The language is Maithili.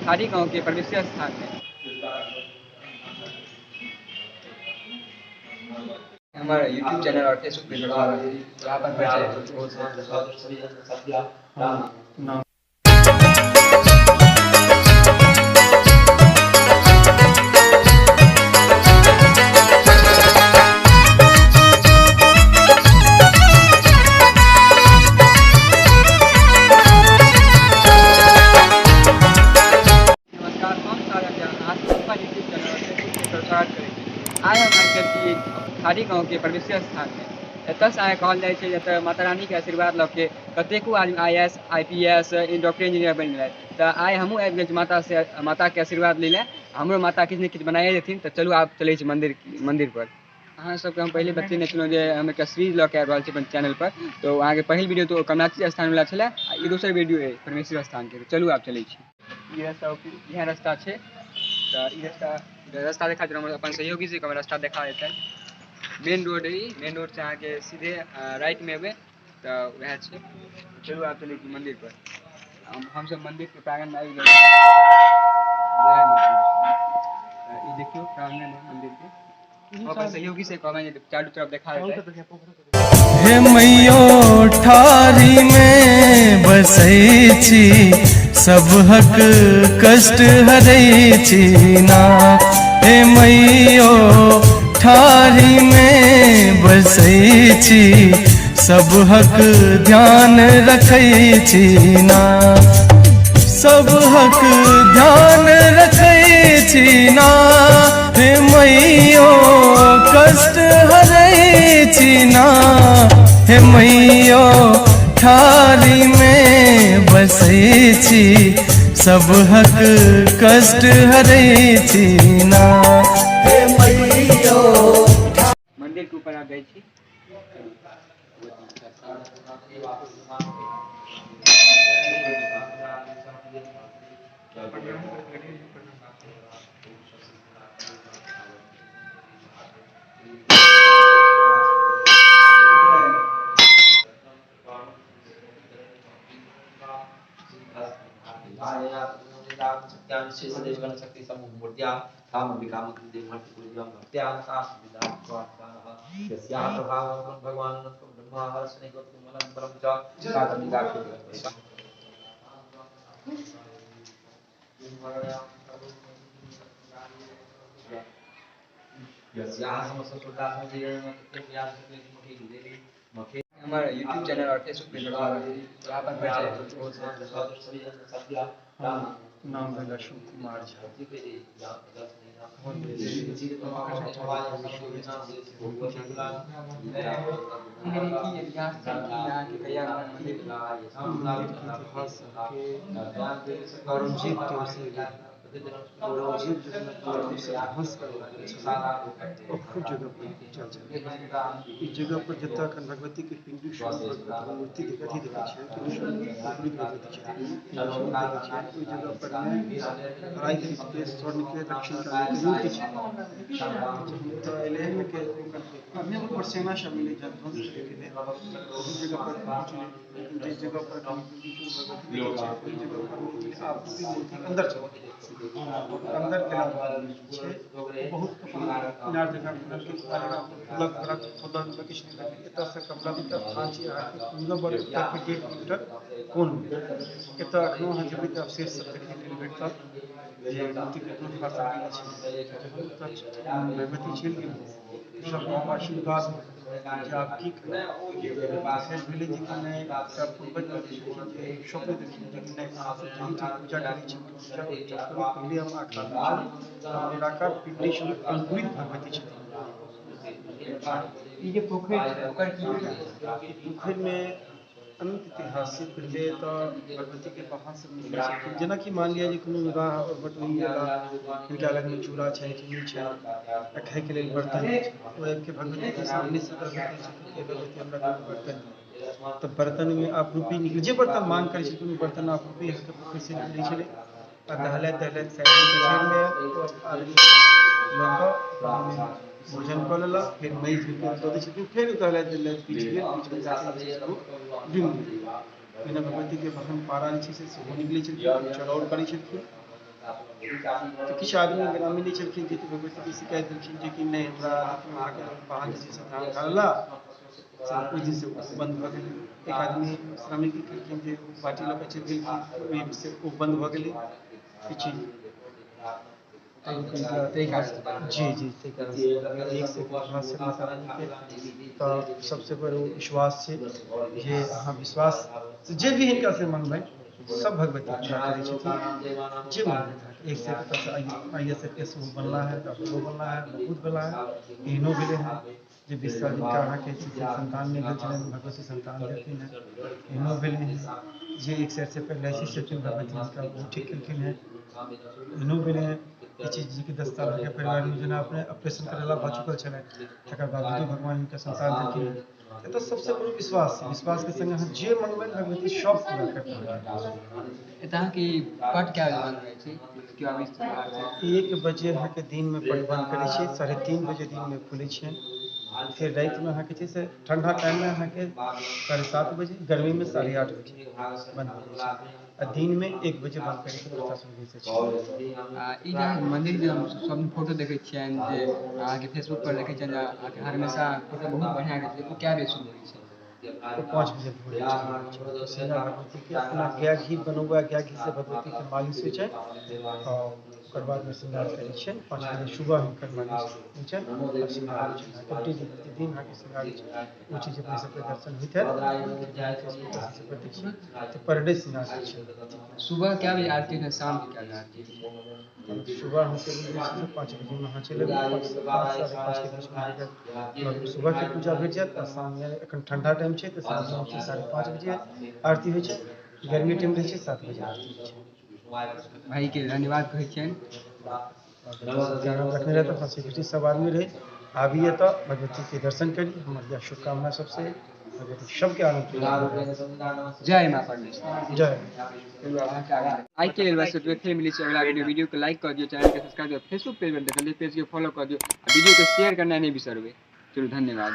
खारी गाँव के परमेश्वर स्थान में। हमारा यूट्यूब चैनल और फेसबुक पेज पर यहाँ पर परिचय। नमस्कार, हम सागर झा अहाँ अपन यूट्यूब चैनल और फेसबुक पेज पर स्वागत करै छी। आइ हम आबि गेल छी खारी गाँवके परमेश्वर स्थानमे। एतऽसँ अहाँके कहल जाइ छै एतऽ माता रानीके आशीर्वाद लऽ के कतेको आदमी I S I P S doctor engineer बनि गेलथि। तऽ आइ हमहूँ आबि गेल छी मातासँ माताके आशीर्वाद लै लए। हमरो माता किछु ने किछु बनाइए देथिन। तऽ चलू आब चलै छी मन्दिर मन्दिरपर। अहाँ सबके हम पहिले बतेने छलहुँ जे हम एकटा सीरीज लऽ के आबि रहल छी अपन चैनलपर। तऽ अहाँके पहिल वीडियो तऽ कमलाक्षी स्थानवला छलै आ ई दोसर वीडियो अइ परमेश्वर स्थानके। चलू आब चलै छी। ई रास्ता इएह रास्ता छै। तऽ ई रास्ता रास्ता देखा देलहुँ, अपन सहयोगी से रास्ता देखा देतै। मेन रोड है, मेन रोड से अहाँके सीधे राइटमे एबै तऽ वएह छै। चलू आब चलै छी मन्दिर पर। हमसब मन्दिरके प्रांगणमे आबि गेल। ई देखियौ प्रांगण है मन्दिरके। अपन सहयोगी से कहबै जे चारू तरफ देखा देतै। हे मैयो ठारी में बसै छी, सबहक कष्ट हरै छी ना। हे मैयो ठारी में बसै छी, सबहक ध्यान रखै छी ना। सबहक ध्यान रखै छी ना। हे मैयो कष्ट हरै छी ना। हे मैयो ठारी में बसै छी, सबहक कष्ट हरै छी ना। हे मैयो मंदिर के ऊपर आब जाइ छी। हमारा यूट्यूब चैनल और फेसबुक पेज पर यहाँ पर परिचय। नाम भेल अशोक कुमार झा। की इतिहास छै कि अहाँके कहिया मन्दिर? मन्दिरके इतिहास अहाँके औरंगजेब टाइमसँ एलै। औरंगजेब जखन अपना ध्वंस करवा गेल छलै, ओहो जगह पर चल छलै। ई जगह पर जतऽ एखन भगवतीके पिंडी स्वरूप भगवतीके मूर्ति अथी देखै छियै, पिंडी स्वरूप भगवती छथिन, पिंडी स्वरूप देखै छियै, ओहि जगह पर मे अढ़ाई फीटके स्वर्णके दक्षिण कालीके मूर्ति छै। जखन ओतऽ एलै के ओकर सेना सब मिलै ध्वंस करैके लेल, ओहि जगह पर पहुँचलै। लेकिन जिस जगह पर एखन पिंडी स्वरूप भगवती देखै छियै, ओहि जगह पर आब मूर्ति अन्दर चलि गेलै। अन्दर गेला बाद छै बहुत अपन इनार जकाँ खुनलकै, खुदलक खुदलक किछु नहि भेलै। एतऽसँ कमलापति स्थान छै अहाँके नंबर उत्तरके 1.5 किलोमीटर कोनमे। एतऽ एखनो अहाँ जेबै तऽ अवशेष सब देखै लेल भेटत जे मूर्तिके एखनो ठाढ़ केने छै। जखन ओतऽ भगवती चलि गेलै, सब आशीर्वाद जे आब की करब। फेर भेलै जे कि नहि, एकटा पूर्वज छलखिन जे स्वप्न देलखिन जे कि नहि, अहाँसब जाहिठाम पूजा करै छी पूजा करू, पहिले हम आकार दै छी। निराकार पिंडी स्वरूप अंकुरित भगवती छथिन। ई जे पोखरि छै ओकर की इतिहास? ई पोखरिमे अनन्त इतिहास छै। पहिले तऽ भगवतीके बाहर सब निकलै छलखिन। जेनाकि मान लिअ जे कोनो विवाह आओर बटोही एला, हिनका लगमे चूड़ा छनि, चीनी छनि आ खायके लेल बर्तन नहि छै। ओ आबिके भगवतीके सामनेसँ कहै छथिन कि भगवती हमरा कोनो बर्तन दिअ। तऽ बर्तनमे आपरूपी निकलै, जे बर्तन मांग करै छलखिन ओ बर्तन आपरूपी अहाँके पोखरिसँ निकलै छलै। आ दहलैत दहलैत साइडमे कछेरमे आयल, ओ आदमी लऽ कऽ ओहिमे भोजन कऽ लेलक। फेर माटि धोइ कऽ दऽ दै छलखिन। फेर दहलैत दहलैत बीच गेल, बीचमे जाकऽ जे छै से ओ डूमि गेल। पहिने भगवतीके बहन पारा जे छै से सेहो निकलै छलखिन, चरौर करै छलखिन। तऽ किछु आदमी ग्रामीण छलखिन जेकि भगवतीके शिकायत देलखिन जेकि नहि हमरा अहाँके वाहन जे छै से धान खा लेला, से ओहि दिनसँ ओ बन्द भऽ गेलै। एक आदमी श्रमिक की केलखिन जे ओ बाटी लऽ कऽ चलि गेलखिन, ओहिसँ ओ बन्द भऽ गेलै ई चीज। जी जी, ताहि कारणसँ एकसँ एक इतिहास छै माता रानीके। तऽ सबसँ बड़ ओ विश्वास छै जे अहाँ विश्वास जे भी हिनकासँ मङ्गबै सब भगवती पूरा करै छथिन। जे मङ्गबै एक से एक एतऽसँ I S F S O बनला है, डॉक्टरो बनला है, बहुत भेला है। एहनो भेलै हँ जे 20 साल जिनका अहाँके जे छै से सन्तान नहि भेल छलनि, भगवती सन्तान देलखिन हेँ। एहनो भेलै हँ जे एक साइडसँ पैरालाइसिस छलखिन, भगवती हुनका ओहो ठीक केलखिन हेँ। एहनो भेलै हँ ई चीज जेकि 10 साल अहाँके परिवारमे जेना अपने ऑपरेशन करेला भऽ चुकल छलनि, तकर बावजूदो भगवान हुनका सन्तान देलखिन हेँ। एतऽ सबसँ बड़ विश्वास छै, विश्वासके सङ्गे अहाँ जे मङ्गबै भगवती सब पूरा करता। एतऽ अहाँके ई पट कए बजे बन्द रहै छै? केओ आबै छै बाहरसँ? 1 बजे अहाँके दिनमे पट बन्द करै छियै, 3:30 बजे दिनमे खुलै छै। फेर रातिमे अहाँके छै से ठण्डा टाइममे अहाँके 7:30 बजे, गर्मीमे 8:30 बजे बन्द भऽ जाइ छै आ दिनमे 1 बजे बन्द करैके प्रथा शुरू भऽ जाइ छै। आ ई जे अहाँके मन्दिर जे हम सब फोटो देखै छियनि जे अहाँके फेसबुक पर देखै छियनि जे अहाँके हमेशा फोटो बहुत बढ़िआँ रहै छै, ओ कए बजे शुरू होइ छै? ओ 5 बजे भोरे चालू होइ छै। श्रृंगार भगवतीके अपना गाय घी बनौआ गाय घीसँ भगवतीके मालिश होइ छै आ ओकर बादमे श्रृंगार करै छियनि। 5 बजे सुबह हुनकर मालिश होइ छनि आ श्रृंगार होइ छनि। अहाँके डेली प्रतिदिन अहाँके श्रृंगार होइ छै। ओ चीज अपने सबके दर्शन होइत हैत फेसबुक पर देखियौ तऽ पर डे श्रृंगार होइ छै भगवतीके। सुबह कए बजे आरती होइ छै, शामके कए बजे आरती होइ छै? सुबह अहाँके जे छै से 5 बजेमे अहाँ चलि अयबै, 5 से 5 5:30 के बीचमे अहाँके सुबहके पूजा भेट जायत आ शाममे एखन ठण्डा टाइम छै तऽ शाममे छै 5:30 बजे आरती होइ छै, गर्मी टाइम रहै छै 7 बजे आरती होइ छै। भाइके धन्यवाद कहै छियनि। भगवती रखने रहत, हँसी खुशी सब आदमी रही। आबी एतऽ भगवतीके दर्शन करी, हमर इएह शुभकामना सबसे। भगवती सबके आनन्द। जय माँ परमेश्वरी। जय। आइ के लेल बस एतबे। फेर मिलै छै अगला वीडियो। वीडियो के लाइक कऽ दियौ, चैनल के सब्सक्राइब दियौ, फेसबुक पेज पर देखलियै पेज के फॉलो कऽ दियौ आ वीडियो के शेयर करनाइ नहि बिसरबै। चलू, धन्यवाद।